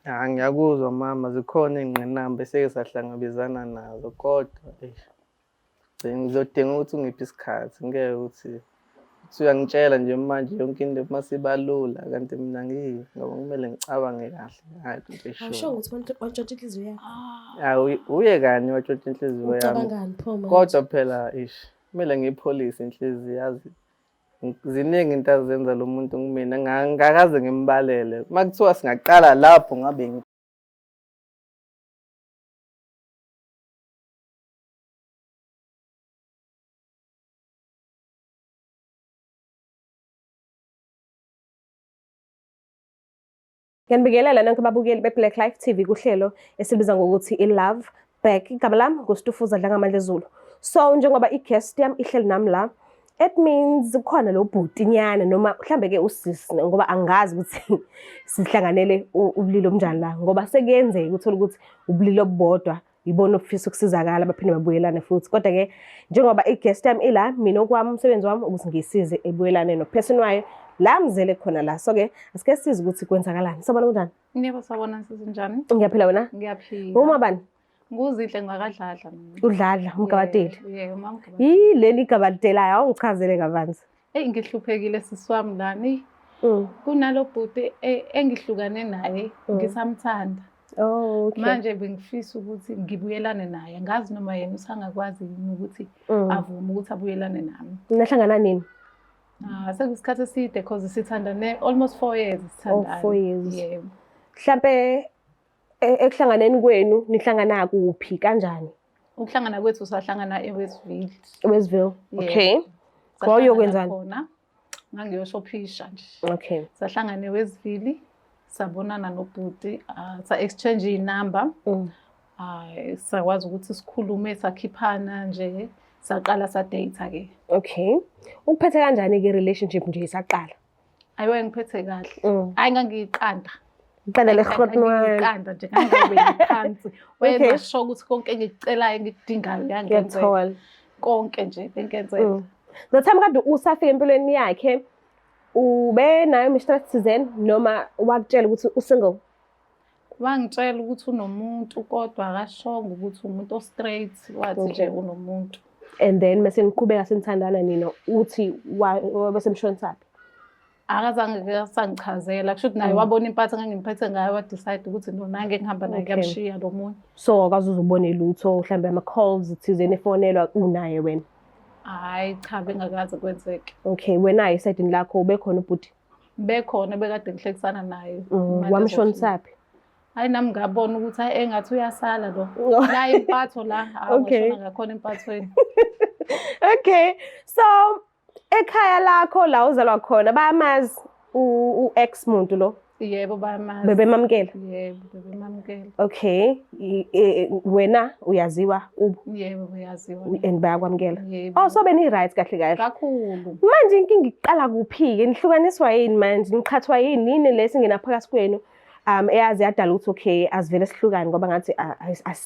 Ya, ngiyakuzwa mama, zikhona iy'ngqinamba eseke sahlangabezana nazo kodwa eish, ngizodinga ukuthi ungiphe isikhathi, ngeke ukuthi uthi uyangitshela nje manje yonke into masibalula kanti mina ngoba kumele ngicabange kahle ngayo into Awusho eshoyo. ukuthi wantshontsha inhliziyo yakho. Ya, uye kanye watshontsha inhliziyo yami. Ucabangani pho manje? Kodwa phela ish, kumele ngiyipholise inhliziyo yazi. Ziningi into azenza lo muntu kumina ngakaze ngimbalele. Uma kuthiwa singaqala lapho ngabe Ngiyanibingelela nonke babukeli be-Black Life TV kuhlelo esibiza ngokuthi i-Love Back. Igama lami nguStufuza Dlangamandla Zulu. So njengoba i-guest yami ihleli nami la, it means kukhona lo bhutinyana noma mhlambe ke usisi ngoba angazi ukuthi sihlanganele ubulili obunjani la ngoba sekuyenzeka uthola ukuthi ubulili obubodwa yibona obufisa ukusizakala baphinde babuyelane futhi. Kodwa ke njengoba i-guest yami ila, mina okwami umsebenzi wami ukuthi ngiyisize ebuyelane no-person wayo la mzele khona la. So ke asike size ukuthi kwenzakalani. Sabona kunjani? Yebo, sawubona sisi, njani? Ngiyaphila wena? Ngiyaphila. Uma bani? Nguzinhle ngakadladla mina. Udladla umgabateli. Yebo, mama Mgabateli. Yii leli igabatelayo awungichazele kabanzi. Eyi ngihluphekile sisi wami lana. Kunalo bhuti engihlukane naye ngisamthanda. Oh, okay. Manje bengifisa ukuthi ngibuyelane naye. Ngazi noma yena usangakwazi yini ukuthi avume ukuthi abuyelane nami. Nahlangana nini? Ah, sekuyisikhathi eside cause sithandane almost 4 years sithandana. Oh, 4 years. Yebo. Mhlambe ekuhlanganeni kwenu nihlangana kuphi kanjani? Ukuhlangana kwethu sahlangana eWestville. eWestville. Yebo. Okay. Sahlangana Wawuyokwenzani? khona. Ngangiyoshopisha nje. Okay. Sahlangana eWestville, sabonana nobhuti, sa exchange inamba. Sakwazi ukuthi sikhulume, sakhiphana nje, saqala sa date ke. Okay. Ukuphethe kanjani ke relationship nje isaqala? Ayiwe ngiphethe kahle. Hayi ngangiyiqanda. Iqanda legrotman. Ngiyiqanda nje ngangibeka phansi. Wenza sure ukuthi konke engikucelayo engikudingayo uyangenzela. Ngiyakuthola. Konke nje bengenzela. The time kade usafika empilweni yakhe ube nayo mistress thizeni noma wakutshela ukuthi usingle? Wangitshela ukuthi unomuntu kodwa akashongo ukuthi umuntu o-straight, wathi nje unomuntu. And then mase niqhubeka senithandana nina uthi wabe semshonisaphi? Akazange ke sangichazela, kusho ukuthi naye wabona impatho engangimphethe ngayo wa-decide ukuthi no nange ngihamba naye kuyamshiya lo munye. So akaze uzubone lutho mhlambe ama calls thizeni efonelwa unaye wena? Hayi cha bengakaze kwenzeke. Okay, wena esayidini lakho ubekhona ubhuti? Bekhona bekade ngihlekisana naye. Wamshonisaphi? Hayi nami ngabona ukuthi hayi engathi uyasala lo. La impatho la, awushona ngakhona empathweni. Okay. So ekhaya lakho la uzalwa khona bayamazi u-ex muntu lo? Yebo bayamazi. Bebemamukela? Yebo bebemamukela. Okay. Wena uyaziwa kubo? Yebo uyaziwa. And bayakwamukela? Yebo. Oh so beni right kahle kahle. Kakhulu. Manje inkinga iqala kuphi ke? Nihlukaniswa yini manje? Niqhathwa yini? Yini lesingena phakathi kwenu? Eyazi yadala ukuthi okay asivele sihlukane ngoba ngathi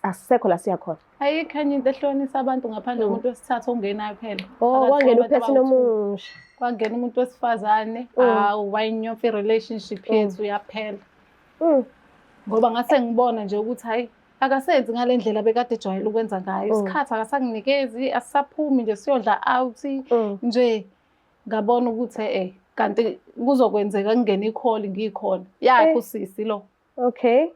asisekho la siya khona. Ayikho enye into ehlukanisa abantu ngaphandle komuntu wesithathu ongenayo phela. Oh, kwangena uphethini omusha. Kwangena umuntu wesifazane, awu wayinyopha i-relationship yethu yaphela. Ngoba ngase ngibona nje ukuthi hayi akasenzi ngale ndlela bekade ejwayele ukwenza ngayo. Isikhathi akasanginikezi, asisaphumi nje siyodla out nje. Ngabona ukuthi kanti kuzokwenzeka kungene i-call ngikhona. Yakhe usisi lo. Okay.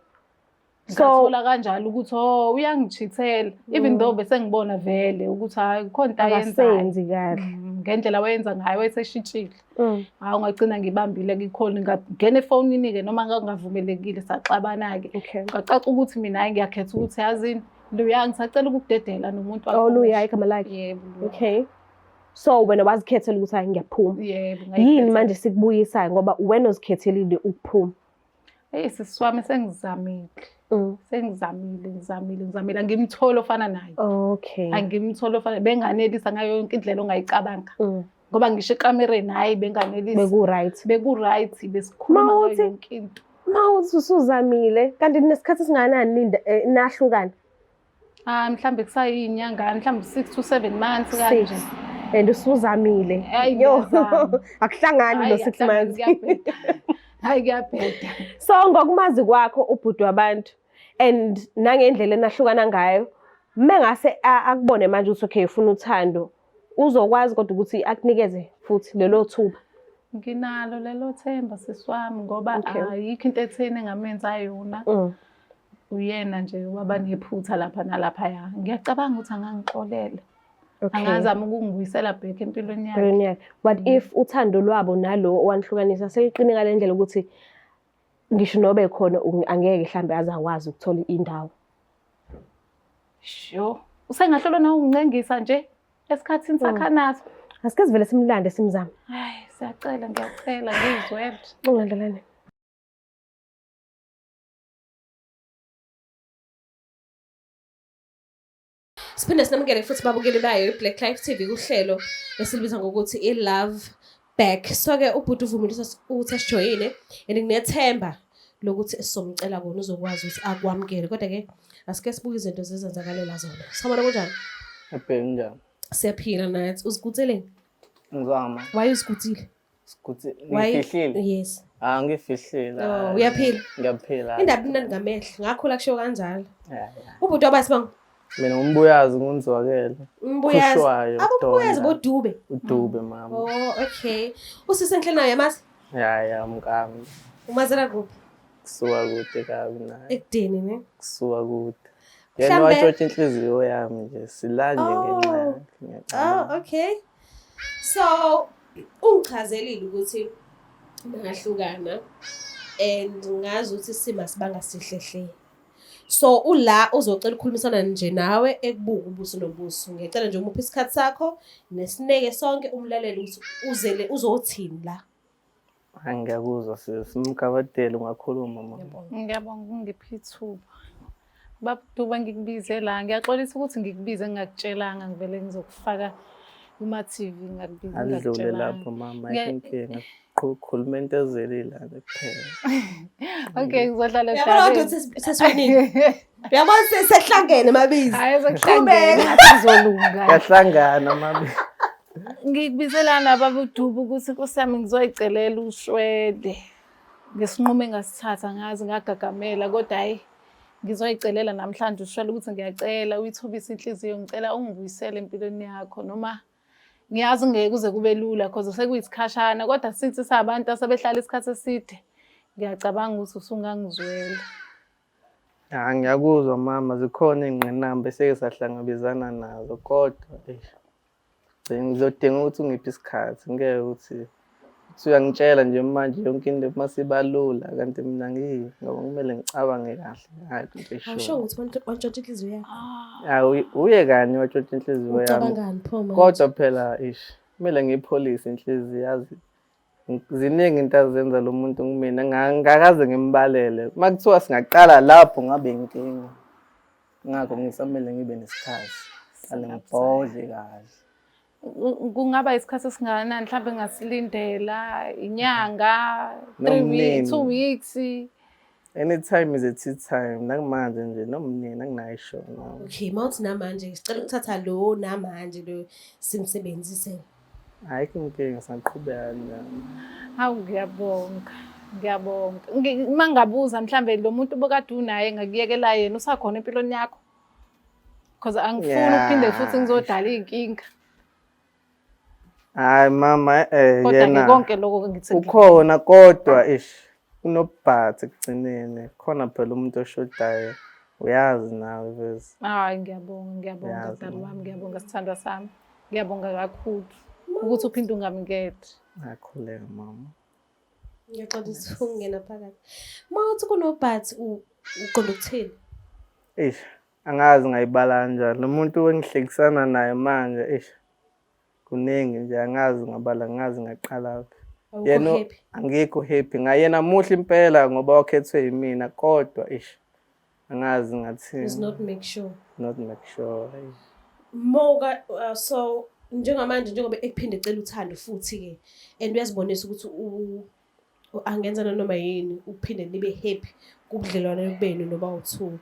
So ngathola kanjalo ukuthi oh uyangichithela even though bese ngibona vele ukuthi hayi khona into ayenzayo. Akasenzi kahle. Ngendlela wayenza ngayo wayeseshintshile. Hayi ungagcina ngibambile ngikhona ngingena efonini ke noma ngangavumelekile saxabana ke. Ngacaca ukuthi mina hayi ngiyakhetha ukuthi yazini Luya ngisacela ukukudedela nomuntu wakho. Oh Luya igama lakhe. Yebo. Okay. So wena wazikhethela ukuthi hayi ngiyaphuma. Yebo. Yini manje sikubuyisayo ngoba wena ozikhethelile ukuphuma? Hey sisi wami sengizamile. Sengizamile, ngizamile, angimtholi ofana naye. Okay. Angimtholi ofana benganelisa ngayo yonke indlela ongayicabanga. Ngoba ngisho ekamereni hayi benganelisa. Beku right. Beku right besikhuluma ngayo yonke into. Mawuthi usuzamile kanti nesikhathi esingakanani nahlukana? Ah mhlambe kusayinyanga mhlambe 6 to 7 months kanje. And usuzamile. Yo. Akuhlangani no 6 months. Hayi kuyabheda. So ngokumazi kwakho ubhuti wabantu and nangendlela enahlukana ngayo, mengase akubone manje ukuthi okay ufuna uthando, uzokwazi kodwa ukuthi akunikeze futhi lelo thuba. Nginalo lelo themba sisi wami ngoba Okay. ayikho into etheni engamenza yona. Uyena nje waba nephutha lapha nalaphaya. Ngiyacabanga ukuthi angangixolela. Okay. Angazama ukungibuyisela back empilweni yakhe. Empilweni yakhe. But if uthando lwabo nalo owanihlukanisa seliqine ngale ndlela ukuthi ngisho nobe khona angeke mhlambe aze akwazi ukuthola indawo. Sho. Usengahlolwa na ungincengisa nje esikhathini sakhanaso. Asike sivele simlande simzame. Hayi, siyacela ngiyacela ngizwele. Ungadlalani. Siphinde sinamukele futhi babukeli bayo i-Black Life TV kuhlelo esilibiza ngokuthi i-Love Back. So-ke ubhuti uvumile ukuthi asijoyine and nginethemba lokuthi sizomcela kona uzokwazi ukuthi akwamukele. Kodwa-ke asike sibuke izinto zizenzakalela zona. Sawubona kunjani? Ebheki njani? Siyaphila nathi. Uzikutheleni? Ngizama. Why uzikuthile? Sikuthi Why? ngifihlile. Yes. Ah ngifihlile. Oh, uyaphila? Ngiyaphila. Indaba imnandi ngamehlo. Ngakhula kushiwo kanjalo. Yeah, yeah. Ubhuti wabasi bang? Mina ngumbuyazi ngunzwakele. Mbuyazi. Khushwayo, Abombuyazi Donda. bodube. Udube mama. Oh, okay. Usisi enhle nayo yamazi? Ya ya mkami. Umazela kuphi? Kusuka kude kabi naye. Ekudeni ne? Kusuka kude. Yena Mhlambe- watshontsha inhliziyo yami nje silanje ngenxa Oh. yakhe. Ngiyacabanga. Oh, okay. So, ungichazelile ukuthi nahlukana and ngazi ukuthi isimo asibanga sihle hle. So, ula uzocela ukukhulumisana nje nawe ekubuka ubuso nobuso. Ngiyacela nje umuphe isikhathi sakho nesineke sonke umlalele ukuthi uzele uzothini la. Hayi ngiyakuzwa sisi. Mgabadeli ungakhuluma mama. Ngiyabonga. Ngiyabonga ukungipha ithuba. Baba Duba ngikubize la. Ngiyaxolisa ukuthi ngikubize ngingakutshelanga ngivele ngizokufaka kuma TV ngakubiza Alidlule ngingakutshelanga. lapho mama Ngiya- ayikho inkinga. Khuluma into ezelile la kuphela. Okay, ngizohlala Uyabona kodwa ehlabeni. ukuthi sesiwenile. Uyabona sehlangene mabizi. Hayi sekuhlangene Qhubeka. ngathi kuzolunga. Yahlangana mama. Ngikubizelana baba uDuba ukuthi Nkosi yami ngizoyicelela ushwele. Ngesinqumo engasithatha ngazi ngagagamela kodwa hayi ngizoyicelela namhlanje ushwele ukuthi ngiyacela uyithobise inhliziyo ngicela ungibuyisele empilweni yakho noma ngiyazi ngeke kuze kube lula cause sekuyisikhashana kodwa since sabantu asebehlala isikhathi eside ngiyacabanga ukuthi usungangizwela. Ah ngiyakuzwa mama zikhona iy'ngqinamba eseke sahlangabezana nazo kodwa eish ngizodinga ukuthi ungiphe isikhathi ngeke ukuthi uthi uyangitshela nje manje yonke into masibalula kanti mina ngoba kumele ngicabange kahle hayi into Awusho eshoyo. ukuthi wantshontsha inhliziyo yakho. Ah, uye kanye watshontsha inhliziyo yami. Ucabangani pho manje? Kodwa phela ish kumele ngiyipholise inhliziyo yazi. Ziningi into azenza lo muntu kumina ngakaze ngimbalele. Uma kuthiwa singaqala lapho ngabe inkinga. Ngakho ngisamele ngibe nesikhathi. Qale ngibhodle kahle. Kungaba isikhathi esingakanani mhlawumbe ngasilindela inyanga, 3 Noma weeks, nini. 2 weeks. Anytime is a tea time. Nakumanje nje noma nini anginayo isho nami. Okay, mawuthi namanje sicela ukuthatha lo namanje lo simsebenzise. Ayikho inkinga singaqhubeka kanjalo. Hawu ngiyabonga. Ngiyabonga. Uma ngingabuza mhlambe lo muntu obokade unaye ngakuyekela yena usakhona empilweni yakho? Because angifuni ukuphinde futhi ngizodala iy'nkinga. Hayi mama Kodwa-ke yena konke lokho ngithi ukhona kodwa ish unobhatha ekugcineni. Khona phela umuntu oshodayo. Uyazi nawe vese. Hayi ngiyabonga, ngiyabonga Yazi dali mama. wami, ngiyabonga sithandwa sami. Ngiyabonga kakhulu ukuthi uphinde ungamukele. Ngakhuleka mama. Ngiyaxolisa ukungena phakathi. Mawuthi kunobhathi uqonda ukuthini? Eish, angazi ngayibala kanjani. Lo muntu engihlekisana naye manje, eish, kuningi nje angazi ngabala, angazi ngaqalaphi. Awukho Yena happy. angikho happy ngayena muhle impela ngoba wakhethwe yimina kodwa eish angazi ngathini. Is not make sure. Not make sure. Eish. Moka so njengamanje njengoba ekuphinde ecela uthando futhi ke and uyazibonisa ukuthi angenza nanoma yini uphinde nibe happy kubudlelwane benu noba u2.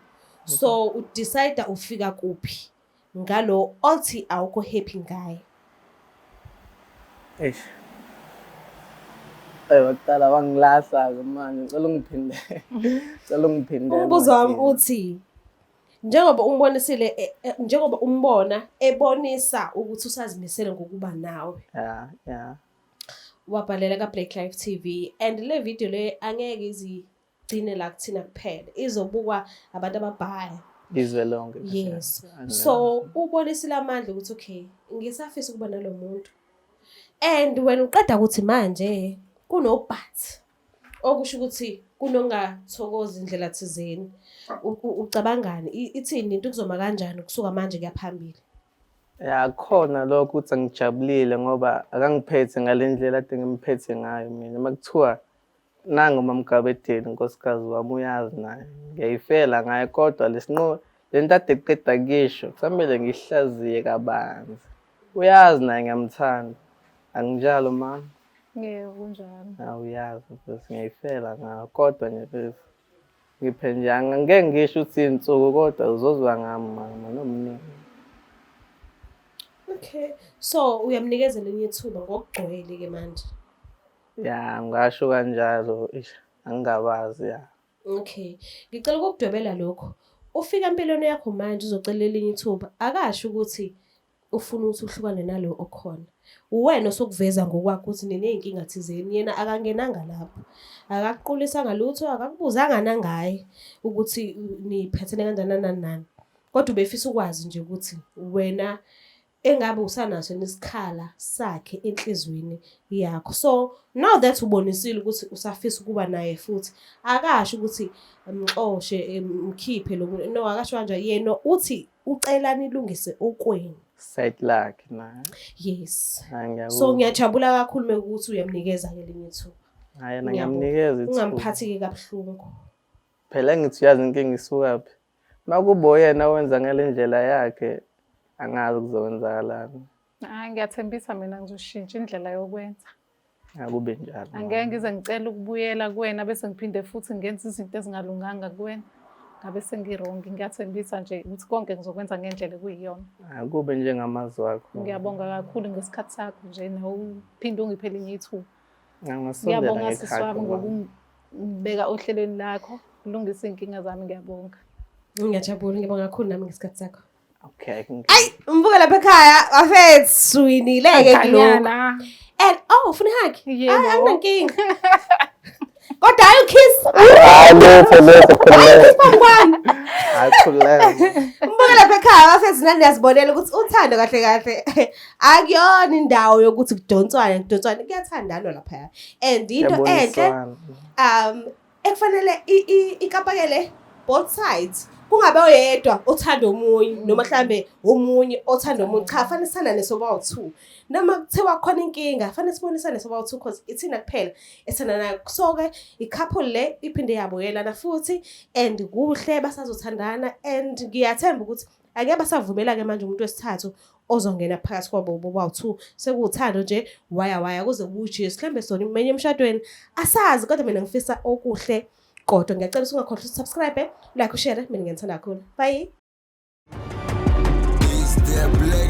So udecide ufika kuphi ngalo othi awukho happy ngaye. Eish. Eyi kuqala wangilahla-ke manje, ngicela ungiphindele. Ngicela ungiphindele. Umbuzo wami Martin. uthi njengoba umbonisile njengoba umbona ebonisa ukuthi usazimisele ngokuba nawe. Ya. Wabhalela ka Black Life TV and le video le angeke izigcine la kuthina kuphela. Izobukwa abantu ababhaya. Izwe lonke. Yes. So ubonisile amandla ukuthi okay, ngisafisa ukuba nalo muntu. And wena uqeda ukuthi manje kuno but okusho ukuthi kunongathokozi indlela thizeni. Ucabangani? Ithini into, kuzoma kanjani kusuka manje kuya phambili? Ya, khona lokho ukuthi angijabulile ngoba akangiphethe ngale ndlela ade ngimphethe ngayo mina. Uma kuthiwa nangu uMamgabedeli unkosikazi wami, uyazi naye ngiyayifela ngaye, kodwa lesinqo le nto ade kuqeda kusho kusamele ngihlaziye kabanzi. Uyazi naye ngiyamthanda, anginjalo mama? Yebo, kunjalo. Hawu, uyazi mfethu ngiyayifela ngayo, kodwa nje mfethu ngiphe nje, angeke ngisho ukuthi iy'nsuku, kodwa uzozwa ngami mama nomningi. Okay. So uyamnikeza elinye ithuba ngokugcwele-ke manje. Ya, ngasho kanjalo, ish, angingabazi ya. Okay. Ngicela ukukudwebela lokho. Ufika empilweni yakho manje uzocela elinye ithuba. Akasho ukuthi ufuna ukuthi uhlukane nalo okhona. Uwena osokuveza ngokwakho ukuthi niney'nkinga thizeni. Yena akangenanga lapho. Akakuqulisanga lutho, akakubuzanga nangaye ukuthi niphathene kanjani nani nani. Kodwa ubefisa ukwazi nje ukuthi wena engabe usanaso nesikhala sakhe enhliziyweni yakho. So now that ubonisile ukuthi usafisa ukuba naye futhi, akasho ukuthi mxoshe, mkhiphe lo muntu. No, akasho kanjalo. Yena uthi ucela nilungise okwenu. Side lakhe naye. Yes. Hayi, ngiyakuzwa. So ngiyajabula kakhulu mekuthi uyamnikeza ngelinye ithuba. Hayi, yena Ngiyabonga. ngiyamnikeza ithuba. Ungamphathi-ke kabuhlungu. Phela ngithi uyazi inkinga isukaphi. Uma kuba yena wenza ngale ndlela yakhe, angazi kuzokwenzakalani. Hayi, ngiyathembisa mina ngizoshintsha indlela yokwenza. Akube njalo. Angeke ngize ngicele ukubuyela kuwena bese ngiphinde futhi ngenze izinto ezingalunganga kuwena. Ngabe sengi-wrong. Ngiyathembisa nje ukuthi konke ngizokwenza ngendlela ekuyiyona. Akube njengamazwi akho. Ngiyabonga kakhulu ngesikhathi sakho nje nawe uphinde ungiphe elinye ithuba. Ngingasondela Ngiyabonga sisi ngekhaya wami mama. ngokungibeka ohlelweni lakho, ulungisa iy'nkinga zami, ngiyabonga. Ngiyajabula, ngibonga kakhulu nami ngesikhathi sakho. Okay. Ayi, mbuka lapha ekhaya, bafethu, winile-ke kulokhu. Kanyana. And oh, ufuna i-hug? Yebo. Hayi, anginankinga. Kodwa hayi u-kiss. Hayi, lutho lutho, khululeka. Phambi kwami. Hayi, khululeka. Mbuka lapha ekhaya, bafethu, nani niyazibonela ukuthi uthando kahle kahle akuyona indawo yokuthi kudonswane kudonswane, kuyathandanwa laphaya. And into enhle Kuyaboniswana. Ekufanele ikapakele both sides, kungabe oyedwa othanda omunye noma mhlambe omunye othanda omunye. Cha, fanele sithandane sobawu-two. Noma kuthiwa khona inkinga, fanele sibonisane sobawu-two, cause ithina kuphela esithandanayo. So-ke i-couple le iphinde yabuyelana futhi and kuhle, basazothandana and ngiyathemba ukuthi angeke basavumela-ke manje umuntu wesithathu ozongena phakathi kwabo bobawu-two. Sekuwuthando nje waya waya kuze kuwuJesu. Mhlawumbe sona imenye emshadweni, asazi, kodwa mina ngifisa okuhle. Kodwa ngiyacela ukuthi ungakhohlwa ukuthi subscribe, like, ushare. Mina ngiyanithanda kakhulu. Bye. Is there black